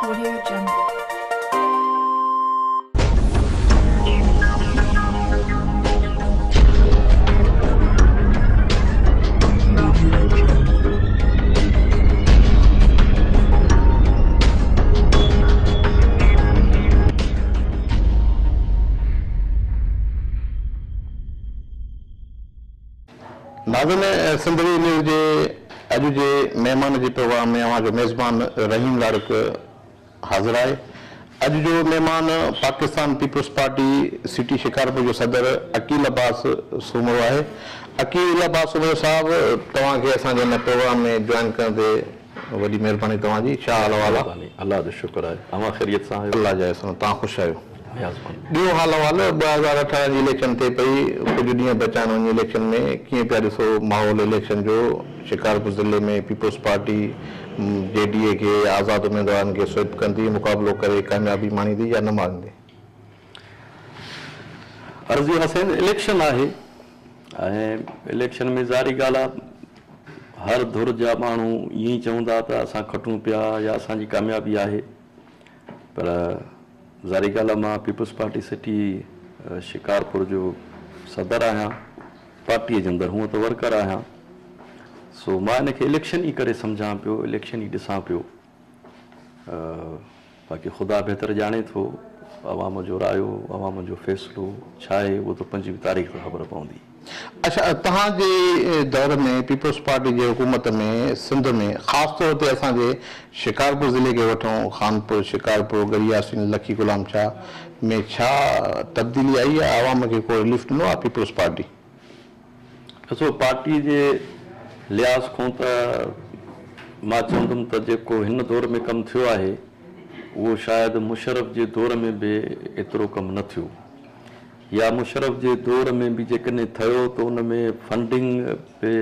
Audio Jungle. ناظرين سنڌڙي news جي اڄ جي مهمان جي پروگرام ۾ اوهان جو ميزبان رحيم لاڙڪ حاضر آهي. اڄ جو مهمان Pakistan peoples party city Shikarpur جو صدر عقيل عباس سومرو آهي. عقيل عباس سومرو صاحب توهان کي اسان جي هن پروگرام ۾ جوائن ڪرڻ تي وڏي مهرباني توهان جي. ڇا حال احوال آ؟ الله جو شڪر آهي. اوهان خيريت سان آهيو؟ الله جا احسان توهان خوش آهيو؟ نيازمند. ڏيو حال احوال 2018 جي اليڪشن ٿئي پئي ڪجهه ڏينهن بچا آهن وڃي اليڪشن ۾ ڪيئن پيا ڏسو ماحول اليڪشن جو شڪارپور ضلعي ۾ پيپلز پارٽي جي ڊي اي کي آزاد اميدوارن کي سوئپ ڪندي مقابلو ڪري ڪاميابي ماڻيندي يا نه ماڻيندي؟ عرض اهو آهي اليڪشن آهي ۽ اليڪشن ۾ ظاهري ڳالهه آهي هر ڌر جا ماڻهو ائين ئي چوندا ته اسان کٽون پيا يا اسان جي ڪاميابي آهي پر ظاهري ڳالهه آهي مان پيپلز پارٽي سٽي شڪارپور جو صدر آهيان پارٽيء جي اندر هونء ته ورڪر آهيان سو مان ان کي اليڪشن ئي ڪري سمجهان پيو اليڪشن ئي ڏسان پيو باقي خدا بهتر ڄاڻي ٿو عوام جو رايو عوام جو فيصلو ڇا آهي اهو ته 25 تاريخ تي خبر پوندي. اڇا توهان جي دور ۾ پيپلز پارٽي جي حڪومت ۾ سنڌ ۾ خاص طور تي اسان جي شڪارپور ضلعي کي وٺون خانپور، شڪارپور، ڳڙهي ياسين، لکي غلام شاهه ۾ ڇا تبديلي آئي آهي عوام کي ڪو رليف ڏنو آهي پيپلز پارٽي؟ ڏسو پارٽي جي لحاظ کان ته مان چوندم ته جيڪو هن دور ۾ ڪم ٿيو آهي اهو شايد مشرف جي دور ۾ به ايترو ڪم نه ٿيو يا مشرف جي دور ۾ به جيڪڏهن ٿيو ته ان ۾ فنڊنگ به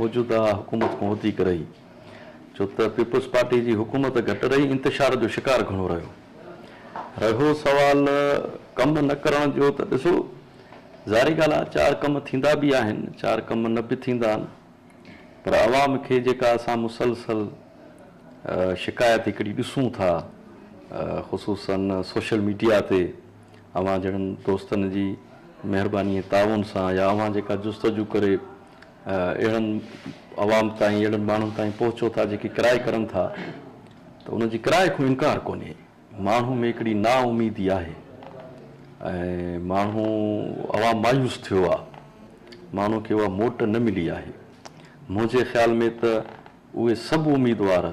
موجوده حڪومت کان وڌيڪ رهي ڇو ته پيپلز پارٽي جي حڪومت گهٽ رهي انتشار جو شڪار گهڻو رهيو. رهيو سوال ڪم نه ڪرڻ جو ته ڏسو ظاهري ڳالهه آهي چار ڪم ٿيندا به آهن چار ڪم نه به ٿيندا آهن پر عوام کي جيڪا اسان مسلسل شڪايت هڪڙي ڏسون ٿا خصوصا سوشل ميڊيا تي اوهان جهڙن دوستن جي مهرباني ۽ تعاون سان يا اوهان جيڪا جستجو ڪري اهڙن عوام تائين اهڙن ماڻهن تائين پهچو ٿا جيڪي ڪرائي ڪرن ٿا ته انهن جي ڪرائي کان انڪار ڪونهي. ماڻهو ۾ هڪڙي نا اميدي آهي ۽ ماڻهو عوام مايوس ٿيو آ ماڻهو کي اها موٽ نه ملي آهي منهنجي خيال ۾ ته اهي سڀ اميدوار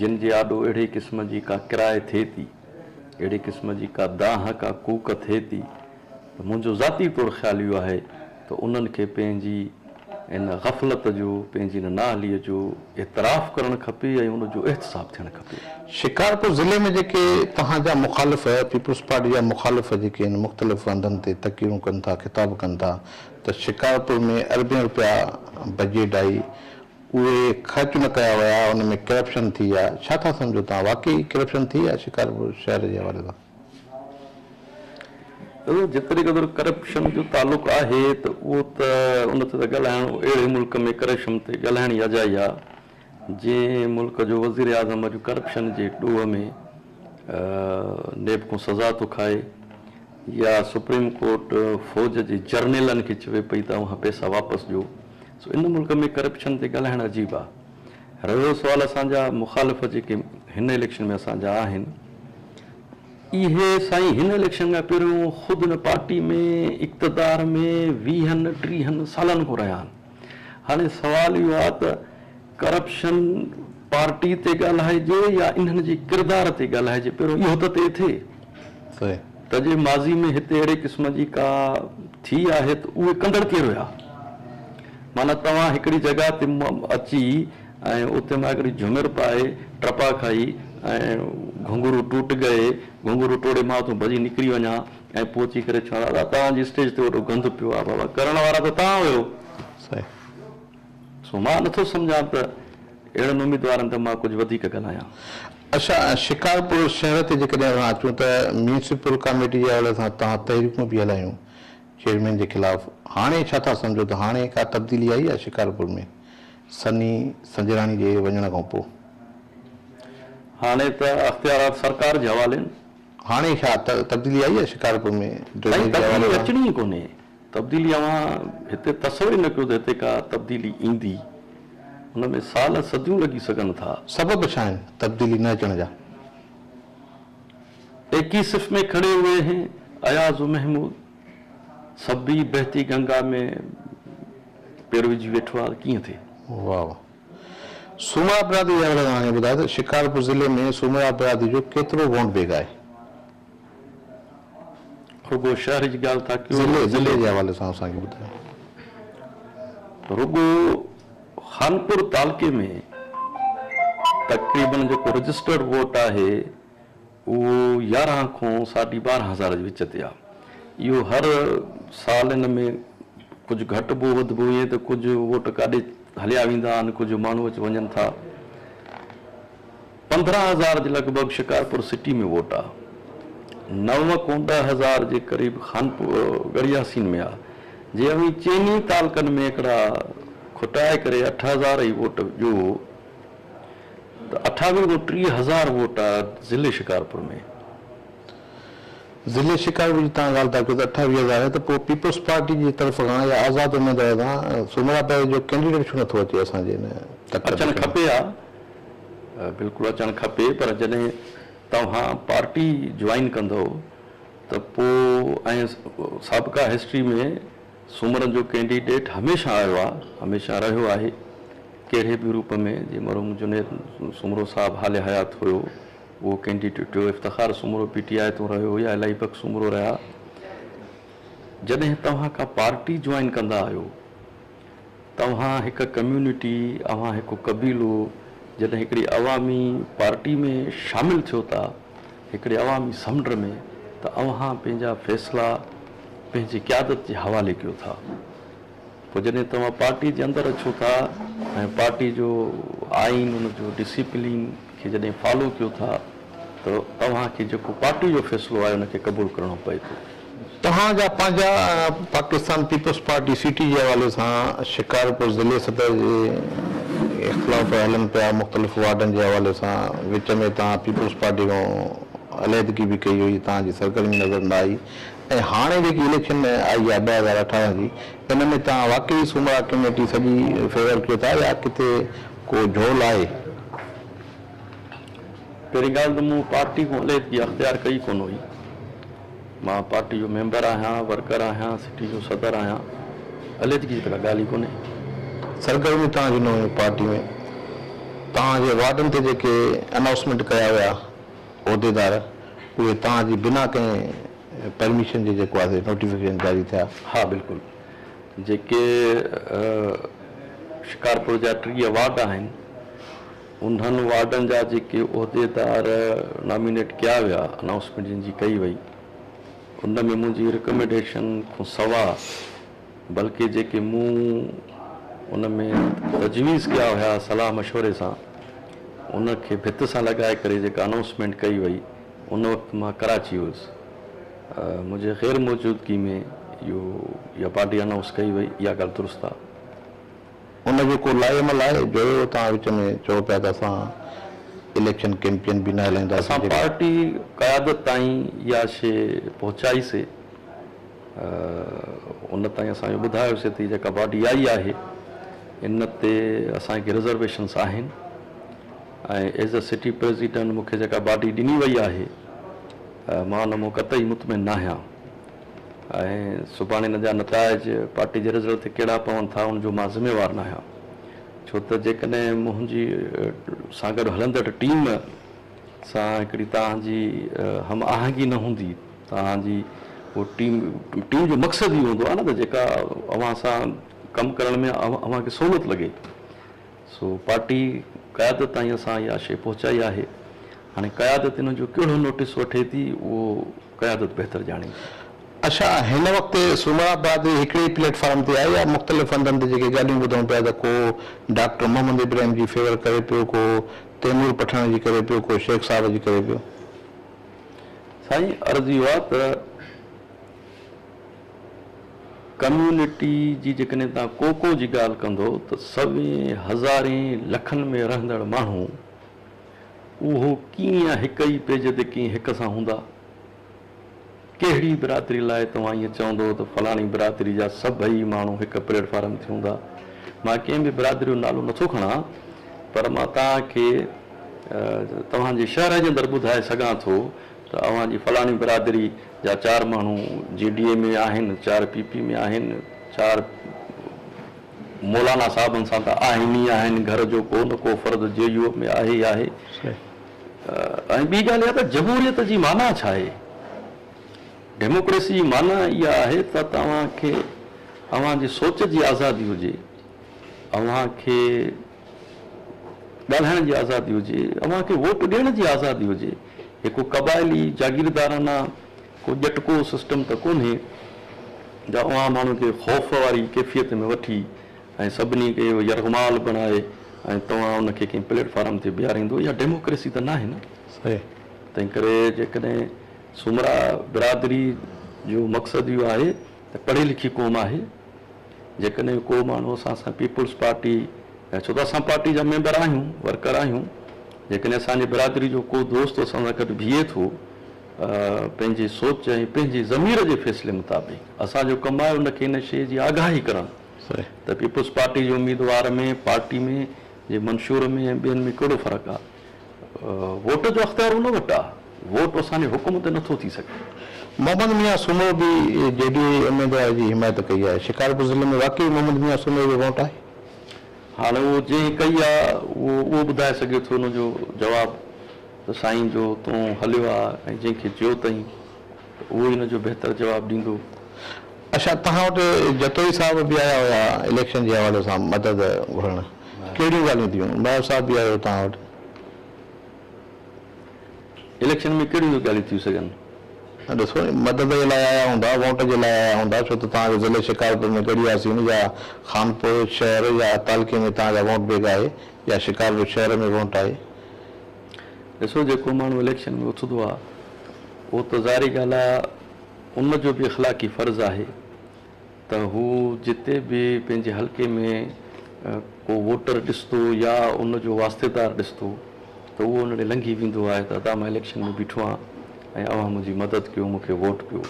جن جي آڏو اهڙي قسم جي ڪا ڪرائي ٿئي ٿي اهڙي قسم جي ڪا دانهن ڪا ڪوڪ ٿئي ٿي ته منهنجو ذاتي طور خيال اهو آهي ته انهن کي پنهنجي ان غفلت جو، پنهنجي ان نااهليء جو اعتراف ڪرڻ کپي ۽ ان جو احتساب ٿيڻ کپي. شڪارپور ضلعي ۾ جيڪي توهان جا مخالف، پيپلز پارٽي جا مخالف جيڪي آهن مختلف هنڌن تي تقريرون ڪن ٿا، خطاب ڪن ٿا ته شڪارپور ۾ اربين روپيا بجيٽ آئي اهي خرچ نه ڪيا ويا ان ۾ ڪرپشن ٿي آ، ڇا ٿا سمجهو توهان واقعي ڪرپشن ٿي آ شڪارپور شهر جي حوالي سان؟ ڏسو جيتري قدر ڪرپشن جو تعلق آهي ته اهو ته ان تي ته ڳالهائڻ اهڙي ملڪ ۾ ڪرپشن تي ڳالهائڻ ئي اجائي آهي جنهن ملڪ جو وزيراعظم اڄ ڪرپشن جي ڏوهه ۾ نيب کان سزا ٿو کائي يا سپريم ڪورٽ فوج جي جرنيلن کي چوي پئي ته اوهان پئسا واپس ڏيو سو ان ملڪ ۾ ڪرپشن تي ڳالهائڻ عجيب آهي رهيو سوال اسان جا مخالف جيڪي هن اليڪشن ۾ اسان جا آهن اهي سائين هن اليڪشن کان پهريون خود ان پارٽي ۾ اقتدار ۾ ويهن ٽيهن سالن کان رهيا آهن هاڻي سوال اهو آهي ته ڪرپشن پارٽي تي ڳالهائجي يا انهن جي ڪردار تي ڳالهائجي پهريون اهو ته طئي ٿئي ته جي ماضي ۾ هتي اهڙي قسم جي ڪا ٿي آهي ته اهي ڪندڙ ڪير هيا معنيٰ توهان هڪڙي جڳهه تي اچي ۽ اتي مان هڪڙي جهمر پائي ٽپا کائي ۽ گهنگهرو ٽوٽ گئي، گهنگهرو ٽوڙي مان اتون ڀڄي نڪري وڃان ۽ پوء اچي ڪري چوان دادا توهان جي اسٽيج تي وڏو گند پيو آهي بابا ڪرڻ وارا ته توهان هيو. صحيح. سو مان نٿو سمجهان ته اهڙن اميدوارن تي مان ڪجهه وڌيڪ ڳالهايان. اڇا شڪارپور شهر تي جيڪڏهن اسان اچون ته ميونسپل ڪاميٽي جي حوالي سان توهان تحريڪون به هلايون چيئرمين جي خلاف هاڻي ڇا ٿا سمجهو ته هاڻي ڪا تبديلي آئي آهي شڪارپور ۾ سني سنجراڻي جي وڃڻ کان پوء؟ هاڻي ته اختيارات سرڪار جي حوالي آهن. هاڻي ڇا تبديلي آئي آهي شڪارپور ۾ سائين تبديلي اچڻي ئي ڪونهي. تبديلي اوهان هتي تصور ئي نه ڪيو ته هتي ڪا تبديلي ايندي. ان ۾ سال صديون لڳي سگهن ٿا. سبب ڇا آهن تبديلي نه اچڻ جا؟ ايڪ ئي صف ۾ کڙي هوئي هين اياز و محمود سڀ ئي بهتي گنگا ۾ پير وجهي ويٺو آ ته ڪيئن ٿئي. واهه واهه. سومرا برادري جي حوالي سان اسان کي ٻڌايو ته شڪارپور ضلعي ۾ سومرا برادري جو ڪيترو ووٽ بينڪ آهي؟ رڳو شهر جي ڳالهه ٿا ڪيو يا ضلعي ضلعي جي حوالي سان اسان کي ٻڌايو. رڳو خانپور تعلقي ۾ تقريبن جيڪو رجسٽرڊ ووٽ آهي اهو يارهن کان ساڍي ٻارهن هزار جي وچ تي آهي. اهو هر سال ان ۾ ڪجهه گهٽبو وڌبو ائين ته ڪجهه ووٽ ڪاڏي هليا ويندا آهن ڪجهه ماڻهو اچي وڃن ٿا. پندرهن هزار جي لڳ ڀڳ شڪارپور سٽي ۾ ووٽ آهي. نو کان ڏهه هزار جي قريب خانپور ڳڙهي ياسين ۾ آهي. جي اوهين چئني تعلقن ۾ هڪڙا کٽائي ڪري 8000 ئي ووٽ ڏيو ته اٺاويهه کان 30 هزار ووٽ آ ضلعي شڪارپور ۾. ضلعي شڪارپور جي توهان ڳالهه ٿا ڪيو ته 28 هزار آهي ته پوء پيپلز پارٽي جي طرف کان يا آزاد اميدوار کان سومرا برادري جو ڪينڊيڊيٽ ڇو نٿو اچي اسان جي هن تڪ تي اچڻ کپي ها بلڪل اچڻ کپي پر جڏهن توهان پارٽي جوائن ڪندؤ ته پوء ۽ سابقه هسٽري ۾ سومرن جو ڪينڊيڊيٽ هميشه آيو آ هميشه رهيو آهي. ڪهڙي به روپ ۾ جيئن مرحوم جنيد سومرو صاحب حال حيات هيو اهو ڪينڊيڊيٽ هيو، افتخار سومرو پي ٽي آء تون رهيو يا الاهي بخش سومرو رهيا. جڏهن توهان ڪا پارٽي جوائن ڪندا آهيو توهان هڪ ڪميونٽي اوهان هڪ قبيلو جڏهن هڪڙي عوامي پارٽي ۾ شامل ٿيو ٿا هڪڙي عوامي سمنڊ ۾ ته اوهان پنهنجا فيصلا پنهنجي قيادت جي حوالي ڪيو ٿا. پوء جڏهن توهان پارٽي جي اندر اچو ٿا ۽ پارٽي جو آئين ان جو ڊسيپلين کي جڏهن فالو ڪيو ٿا ته توهان کي جيڪو پارٽي جو فيصلو آهي ان کي قبول ڪرڻو پئي ٿو. توهان جا پنهنجا پاڪستان پيپلز پارٽي سٽي جي حوالي سان شڪارپور ضلعي صدر جي اختلاف هلن پيا مختلف وارڊن جي حوالي سان وچ ۾ توهان پيپلز پارٽي کان عليحدگي به ڪئي هئي توهان جي سرگرمي نظر نه آئي ۽ هاڻي جيڪي اليڪشن آئي آهي 2018 جي ان ۾ توهان واقعي سومرا ڪميونٽي سڄي فيور ڪيو ٿا يا ڪٿي ڪو جهول آهي؟ پهرين ڳالهه ته مون پارٽي کان عليحدگي اختيار ڪئي ڪونه هئي. مان پارٽي جو ميمبر آهيان، ورڪر آهيان، سٽي جو صدر آهيان. عليحدگي جي ته ڪا ڳالهه ئي ڪونهي. سرگرميون توهان جون نه هيون پارٽي ۾. توهان جي وارڊن تي جيڪي انائوسمينٽ ڪيا ويا عهديدار اهي توهان جي بنا ڪنهن پرميشن جي جيڪو آهي نوٽيفڪيشن جاري ٿيا. ها بلڪل جيڪي شڪارپور جا 30 وارڊ آهن انهن وارڊن جا جيڪي عهديدار نامينيٽ ڪيا ويا انائونسمينٽ جن جي ڪئي وئي ان ۾ منهنجي رڪمينڊيشن کان سوا بلڪه جيڪي مون ان ۾ تجويز ڪيا هيا صلاح مشوري سان ان کي ڀت سان لڳائي ڪري جيڪا انائونسمينٽ ڪئي وئي ان وقت مان ڪراچي هيس منهنجي غير موجودگي ۾ اهو اها باڊي انائونس ڪئي وئي اها ڳالهه درست آهي. ان جو ڪو لائحه عمل آهي جو توهان وچ ۾ چئو پيا ته اسان اليڪشن ڪيمپين به نه هلائينداسين اسان پارٽي قيادت تائين اها شيء پهچائي سي ان تائين اسان اهو ٻڌايوسي ته هي جيڪا باڊي آئي آهي ان تي اسان کي رزرويشنس آهن ۽ ايز ا سٽي پريزيڊنٽ مون کي جيڪا باڊي ڏني وئي آهي مان ان مان قطعي مطمئن ناهيان ۽ سڀاڻي ان جا نتائج پارٽي جي رزلٽ تي ڪهڙا پون ٿا ان جو مان ذميوار ناهيان ڇو ته جيڪڏهن منهنجي سان گڏ هلندڙ ٽيم سان هڪڙي توهان جي هم آهنگي نه هوندي توهان جي اهو ٽيم ٽيم جو مقصد اهو هوندو آهي نه ته جيڪا اوهان سان ڪم ڪرڻ ۾ اوهان کي سهولت لڳي سو پارٽي قيادت تائين اسان اها شيء پهچائي آهي هاڻي قيادت ان جو ڪهڙو نوٽيس وٺي ٿي اهو قيادت بهتر ڄاڻي ٿي. اڇا هن وقت سومرا برادري هڪڙي ئي پليٽ فارم تي آهي يا مختلف هنڌن تي جيڪي ڳالهيون ٻڌون پيا ته ڪو ڊاڪٽر محمد ابراهيم جي فيور ڪري پيو ڪو تيمور پٺاڻ جي ڪري پيو ڪو شيخ صاحب جي ڪري پيو. سائين عرض اهو آهي ته ڪميونٽي جي جيڪڏهن توهان ڪو ڪو جي ڳالهه ڪندو ته سوين هزارين لکن ۾ رهندڙ ماڻهو اهو ڪيئن هڪ ئي پيج تي ڪيئن هڪ سان هوندا؟ ڪهڙي برادري لاء توهان ائين چوندو ته فلاڻي برادري جا سڀئي ماڻهو هڪ پليٽ فارم تي هوندا؟ مان ڪنهن به برادري جو نالو نٿو کڻان پر مان توهان کي توهان جي شهر جي اندر ٻڌائي سگهان ٿو ته اوهان جي فلاڻي برادري جا چار ماڻهو جي ڊي اي ۾ آهن، چار پي پي ۾ آهن، چار مولانا صاحبن سان ته آهن ئي آهن، گهر جو ڪو نه ڪو فرد جي يو ۾ آهي ئي آهي. ۽ ٻي ڳالهه اها ته جمهوريت جي معنيٰ ڇا آهي؟ ڊيموڪريسي جي معنيٰ اها آهي ته توهان کي اوهان جي سوچ جي آزادي هجي، اوهان کي ڳالهائڻ جي آزادي هجي، اوهان کي ووٽ ڏيڻ جي آزادي هجي. هي ڪو قبائلي جاگيردارانه ڪو ڄٽڪو سسٽم ته ڪونهي جو اوهان ماڻهن کي خوف واري ڪيفيت ۾ وٺي ۽ سڀني کي يرغمال بڻائي ۽ توهان ان کي ڪنهن پليٽ فارم تي بيهاريندو اها ڊيموڪريسي ته ناهي نه. صحيح. تنهن ڪري جيڪڏهن سومرا برادري جو مقصد اهو آهي ته پڙهي لکي قوم آهي جيڪڏهن ڪو ماڻهو اسان سان پيپلز پارٽي يا ڇو ته اسان پارٽي جا ميمبر آهيون ورڪر آهيون جيڪڏهن اسان جي برادري جو ڪو دوست اسان سان گڏ بيهي ٿو پنهنجي سوچ ۽ پنهنجي ضمير جي فيصلي مطابق اسان جو ڪم آهي ان کي ان شيء جي آگاهي ڪرڻ ته پيپلز پارٽي جي اميدوار ۾ پارٽي ۾ جي منشور ۾ ۽ ٻين ۾ ڪهڙو فرق آهي. ووٽ جو اختيار ان وٽ آهي، ووٽ اسان جي حڪم تي نٿو ٿي سگهي. محمد ميان سومرو به جي ڊي اي اميدوار جي حمايت ڪئي آهي. شڪارپور ضلعي ۾ واقعي محمد ميان سومري جو ووٽ آهي؟ هاڻي اهو جنهن ڪئي آهي اهو اهو ٻڌائي سگهي ٿو ان جو جواب. ته سائين جو تون هليو آ ۽ جنهن کي چيو اٿئين ته اهو ئي ان جو بهتر جواب ڏيندو. اڇا توهان وٽ جتوئي صاحب به آيا هيا اليڪشن جي حوالي سان مدد گهرڻ ڪهڙيون ڳالهيون ٿيون مير صاحب به آيو توهان وٽ. اليڪشن ۾ ڪهڙيون ڳالهيون ٿي سگهن. ڏسو مدد جي لاء آيا هوندا ووٽ جي لاء آيا هوندا ڇو ته توهان جو ضلعي شڪارپور ۾ ڳڙهي ياسين يا خانپور شهر يا تعلقي ۾ توهان جا ووٽ بيگ آهي يا شڪارپور شهر ۾ ووٽ آهي. ڏسو جيڪو ماڻهو اليڪشن ۾ اٿندو آ اهو ته ظاهري ڳالهه آ ان جو به اخلاقي فرض آهي ته هو جتي به پنهنجي حلقي ۾ ڪو ووٽر ڏسندو يا ان جو واسطيدار ڏسندو ته اهو ان ڏي لنگهي ويندو آهي ته ادا مان اليڪشن ۾ بيٺو آهيان ۽ اوهان منهنجي مدد ڪيو مون کي ووٽ ڏيو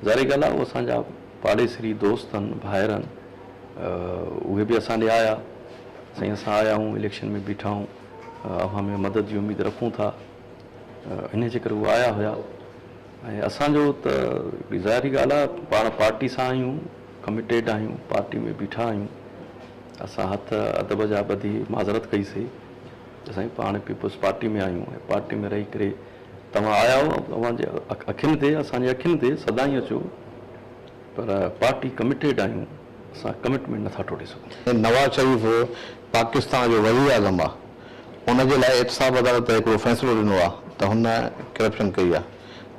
ظاهري ڳالهه آ اهو اسان جا پاڙيسري دوست آهن ڀائر آهن اهي به اسان ڏي آيا سائين اسان آيا آهيون اليڪشن ۾ بيٺا آهيون اوهان ۾ مدد جي اميد رکون ٿا انهي جي ڪري هو آيا هيا ۽ اسان جو ته هڪڙي ظاهري ڳالهه آهي پاڻ پارٽي سان آهيون ڪميٽيڊ آهيون پارٽي ۾ بيٺا آهيون اسان هٿ ادب جا ٻڌي معذرت ڪئي سي ته سائين پاڻ پيپلز پارٽي ۾ آهيون ۽ پارٽي ۾ رهي ڪري توهان آيا آهيو اوهان جي اکين تي اسان جي اکين تي سدائين اچو پر پارٽي ڪميٽيڊ آهيون اسان ڪمٽمينٽ نٿا ٽوڙي سگهون. نواز شريف پاڪستان جو وزيراعظم آ ان جي لاء احتساب عدالت هڪڙو فيصلو ڏنو آ ته هن ڪرپشن ڪئي آ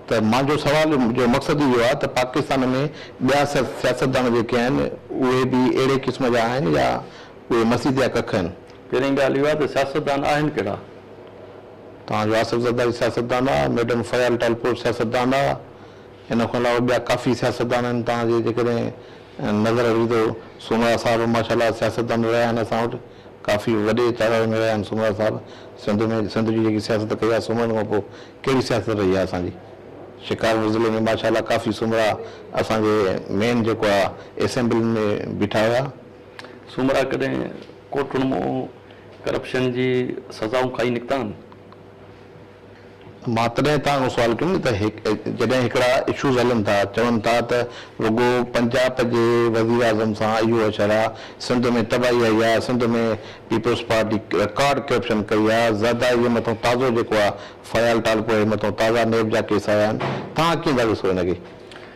ته مانجو سوال جو مقصد اهو آ ته پاڪستان ۾ ٻيا سياستدان جيڪي آهن اهي به اهڙي قسم جا آهن يا اهي مسيت جا ڪک آهن. پهرين ڳالهه اها ته سياستدان آهن ڪهڙا؟ توهان جو آصف زرداري سياستدان آ، ميڊم فيال ٽالپور سياستدان آ، ان کان علاوه ٻيا ڪافي سياستدان آهن توهان جي جيڪڏهن نظر وجهندو سومرا صاحب ماشاء الله سياستدان رهيا آهن اسان وٽ ڪافي وڏي تعداد ۾ رهيا آهن سومرا صاحب سنڌ ۾ سنڌ جي جيڪي سياست ڪئي آهي سومرن کان پوء ڪهڙي سياست رهي آهي اسان جي شڪارپور ضلعي ۾ ماشاء الله ڪافي سومرا اسان جي مين جيڪو آهي اسيمبلين ۾ بيٺا هيا. سومرا ڪڏهن ڪورٽن مان ڪرپشن جي سزائون کائي نڪتا آهن؟ مان تڏهن توهان کان سوال ڪيو نه ته جڏهن هڪڙا اشوز هلن ٿا چون ٿا ته رڳو پنجاب جي وزيراعظم سان اهو حشر آ، سنڌ ۾ تباهي آئي آ، Sindh ۾ peoples party record corruption ڪئي آ، زرداري جي مٿون تازو جيڪو آ فيال ٽالپور جي مٿون تازا نيب جا ڪيس آيا آهن، توهان ڪيئن ٿا ڏسو ان کي؟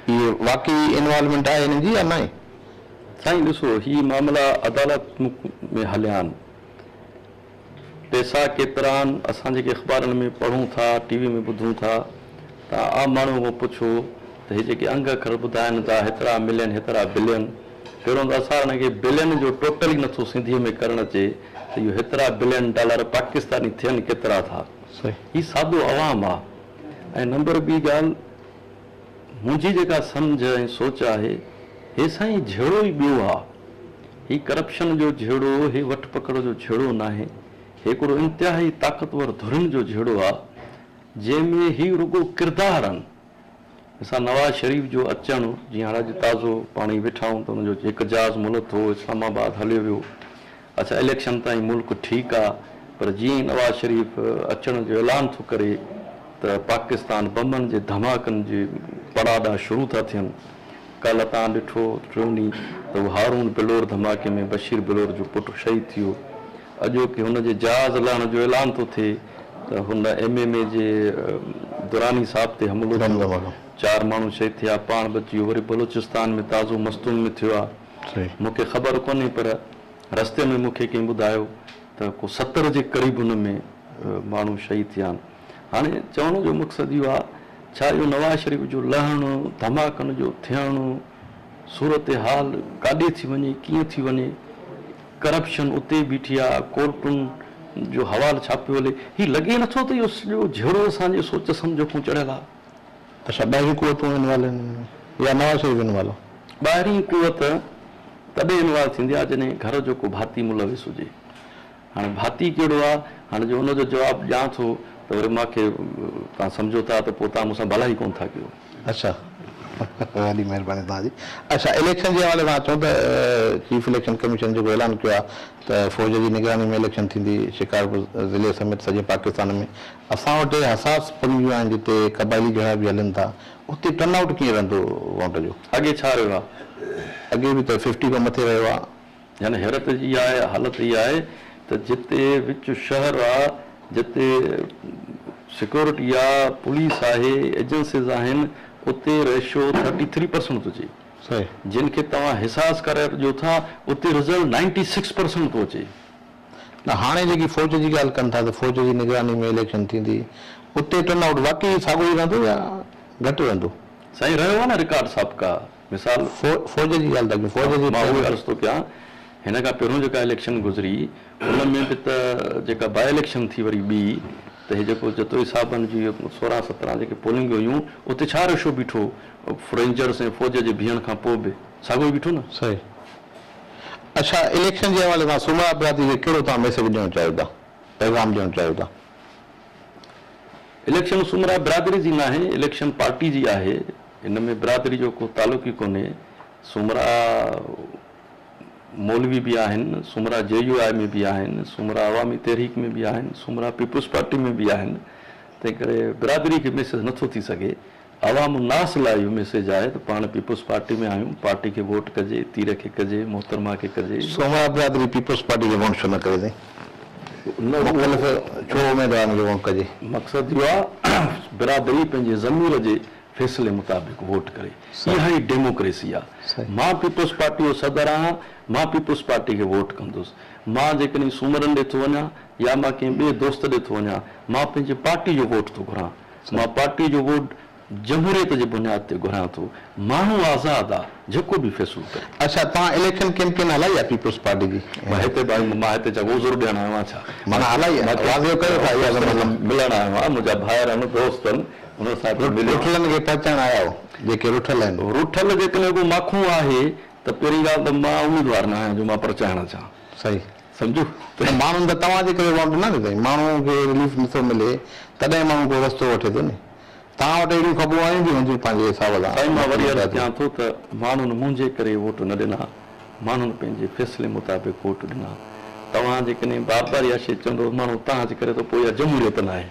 اهي واقعي انوالومينٽ آهي هنن جي يا ناهي؟ سائين ڏسو هي معاملا عدالت ۾ هليا آهن. پئسا ڪيترا آهن اسان جيڪي اخبارن ۾ پڙهون ٿا ٽي وي ۾ ٻڌون ٿا ته عام ماڻهو کان پڇو ته هي جيڪي انگ اکر ٻڌائن ٿا هيترا ملين هيترا بلين پهريون ته اسان کي بلين جو ٽوٽل ئي نٿو سنڌي ۾ ڪرڻ اچي ته اهو هيترا بلين ڊالر پاڪستاني ٿين ڪيترا ٿا هي سادو عوام آ ۽ نمبر ٻي ڳالهه منهنجي جيڪا سمجهه ۽ سوچ آهي هي سائين جهيڙو ئي ٻيو آ. هي ڪرپشن جو جهيڙو، هي وٺ پڪڙ جو جهيڙو ناهي، هڪڙو انتهائي طاقتور ڌرين جو جهيڙو آ، جنهن ۾ هي رڳو ڪردار آهن. مثال نواز شريف جو اچڻ، جيئن هاڻ اڄ تازو پاڻ ئي ويٺا آهيون ته ان جو هڪ جهاز ملٿو، اسلام آباد هليو ويو. اڇا اليڪشن تائين ملڪ ٺيڪ آ، پر جيئن ئي نواز شريف اچڻ جو اعلان ٿو ڪري ته پاڪستان بمن جي ڌماڪن جي پڙاڏا شروع ٿا ٿين. ڪالهه توهان ڏٺو ٽيون ڏينهن ته هو هارون بلور ڌماڪي ۾ بشير بلور جو پٽ شهيد ٿي ويو. اڄوڪي هن جي جهاز لهڻ جو اعلان ٿو ٿئي ته هن ايم ايم اي جي دراني صاحب تي حملو ٿيو، چار ماڻهو شهيد ٿيا، پاڻ بچي ويو. وري بلوچستان ۾ تازو مستونگ ۾ ٿيو آهي. مون کي خبر ڪونهي پر رستي ۾ مون کي ڪنهن ٻڌايو ته ڪو 70 جي قريب ان ۾ ماڻهو شهيد ٿيا آهن. هاڻي چوڻ جو مقصد اهو آهي ڇا اهو نواز شريف جو لهڻ، ڌماڪن جو ٿيڻ، صورتحال ڪاڏي ٿي وڃي، ڪيئن ٿي وڃي، ڪرپشن اتي ئي بيٺي آ، ڪورٽن جو حوال ڇا پيو هلي، هي لڳي نٿو ته اهو سڄو جهيڙو اسان جي سوچ سمجهه کان چڙهيل آ. اڇا ٻاهريون قوتون انوالو آهن ان ۾ يا نواز شريف انوالو؟ ٻاهرين قوت تڏهن انوالو ٿيندي آ جڏهن گهر جو ڪو ڀاتي ملوث هجي. هاڻي ڀاتي ڪهڙو آ؟ هاڻي جو ان جو جواب ڏيان ٿو ته وري مان کي توهان سمجهو ٿا ته پوء توهان مون سان ڀلائي ڪونه ٿا ڪيو. اڇا وڏي مهرباني توهان جي. اڇا اليڪشن جي حوالي سان چئون ته چيف اليڪشن ڪميشن جيڪو اعلان ڪيو آ ته فوج جي نگراني ۾ اليڪشن ٿيندي شڪارپور ضلعي سميت سڄي پاڪستان ۾ اسان وٽ حساس پولنگيون آهن جتي قبائلي جهيڙا به هلن ٿا اتي ٽرن آئوٽ ڪيئن رهندو ووٽ جو؟ اڳي ڇا رهيو آ؟ اڳي به ته ففٽي کان مٿي رهيو آ. يعني حيرت جي اها آهي حالت اها آهي ته جتي وچ شهر آ، جتي سيڪيورٽي آ، پوليس آهي، ايجنسيز آهن، اتي ريشو ٿرٽي ٿري پرسنٽ ٿو اچي. صحيح. جن کي توهان حساس قرار ڏيو ٿا، اتي رزلٽ 96% ٿو اچي. نه هاڻي جيڪي فوج جي ڳالهه ڪن ٿا ته فوج جي نگراني ۾ اليڪشن ٿيندي، اتي ٽرن آئوٽ واقعي ساڳيو ئي رهندو يا گهٽ رهندو؟ سائين رهيو آ نه رڪارڊ سابقا. مثال. فوج جي ڳالهه ٿا ڪيون، فوج جي. مان اهو ئي عرض ٿو ڪيان، هن کان پهريون جيڪا اليڪشن گذري، ان ۾ به ته جيڪا باء اليڪشن ٿي وري ٻي ته هي جيڪو جتوئي صاحبن جي 16 17 جيڪي پولنگ هيون، اتي ڇا ريشو بيٺو، رينجرس ۽ فوج جي بيهڻ کان پوء به ساڳيو ئي بيٺو نه. صحيح. اڇا اليڪشن جي حوالي سان سومرا برادري کي ڪهڙو توهان ميسيج ڏيڻ چاهيو ٿا، پيغام ڏيڻ چاهيو ٿا؟ اليڪشن سومرا برادري جي ناهي، اليڪشن پارٽي جي آهي. ان ۾ برادري جو ڪو تعلق ئي ڪونهي. سومرا مولوي به آهن، سومرا جي يو آء ۾ به آهن، سومرا عوامي تحريڪ ۾ به آهن، سومرا پيپلز پارٽي ۾ به آهن. تنهن ڪري برادري کي ميسيج نٿو ٿي سگهي. عوام الناس لاء اهو ميسيج آهي ته پاڻ پيپلز پارٽي ۾ آهيون، پارٽي کي ووٽ ڪجي، تير کي ڪجي، محترمه کي ڪجي. سومرا برادري پيپلز پارٽي کي ووٽ ڇو نه ڪري سائين؟ مختلف ڇو اميدوارن کي ووٽ ڪجي؟ مقصد اهو آهي برادري پنهنجي ضمير جي فيصلي مطابق ووٽ ڪري. اها ئي ڊيموڪريسي آ. مان پيپلز پارٽي جو صدر آهيان، مان پيپلز پارٽي کي ووٽ ڪندس. مان جيڪڏهن سومرن ڏي ٿو وڃان يا مان ڪنهن ٻئي دوست ڏي ٿو وڃان، مان پنهنجي پارٽي جو ووٽ ٿو گهران. مان پارٽي جو ووٽ جمهوريت جي بنياد تي گهران ٿو. ماڻهو آزاد آ، جيڪو به فيصلو ڪري. اڇا توهان اليڪشن ڪيمپين هلائي آ پيپلز پارٽي جي؟ مان هتي به آيم، مان هتي ڇا عذر ڏيڻ آيو آهيان ڇا؟ معنيٰ هلائي آ، واضح ڪيو ٿا اها ته ملڻ آيو آهيان، منهنجا ڀائر آهن، دوست آهن. انهن سان به مليو. رٺلن کي پهچائڻ آيا آهيو جيڪي رٺل آهن. رٺل جيڪڏهن ڪو ماکون آهي ته پهرين ڳالهه ته مان اميدوار نه آهيان جو مان پرچائڻ اچان. صحيح. سمجهو. نه ماڻهن ته توهان جي ڪري ووٽ ڏنا نه سائين. ماڻهو کي رليف نٿو ملي تڏهن ماڻهو ڪو رستو وٺي ٿو نه. توهان وٽ اهڙيون خبرون آيون به هونديون پنهنجي حساب سان. سائين مان وري عرض ڪيان ٿو ته ماڻهن منهنجي ڪري ووٽ نه ڏنا. ماڻهن پنهنجي فيصلي مطابق ووٽ ڏنا. توهان جيڪڏهن بار بار اها شيء چوندو ماڻهو توهان جي ڪري ته پوء اها جمهوريت ناهي.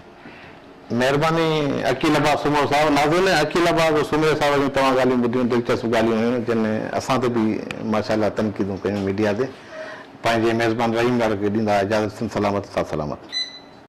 مهرباني عقيل عباس سومرو صاحب. ناظرين عقيل عباس سومري صاحب جون توهان ڳالهيون ٻڌيون دلچسپ ڳالهيون هيون جن اسان تي به ماشاءالله تنقيدون ڪيون ميڊيا تي پنهنجي ميزبان رحيم لاڙ کي ڏيندا اجازت سنڌ سلامت ساٿ سلامت.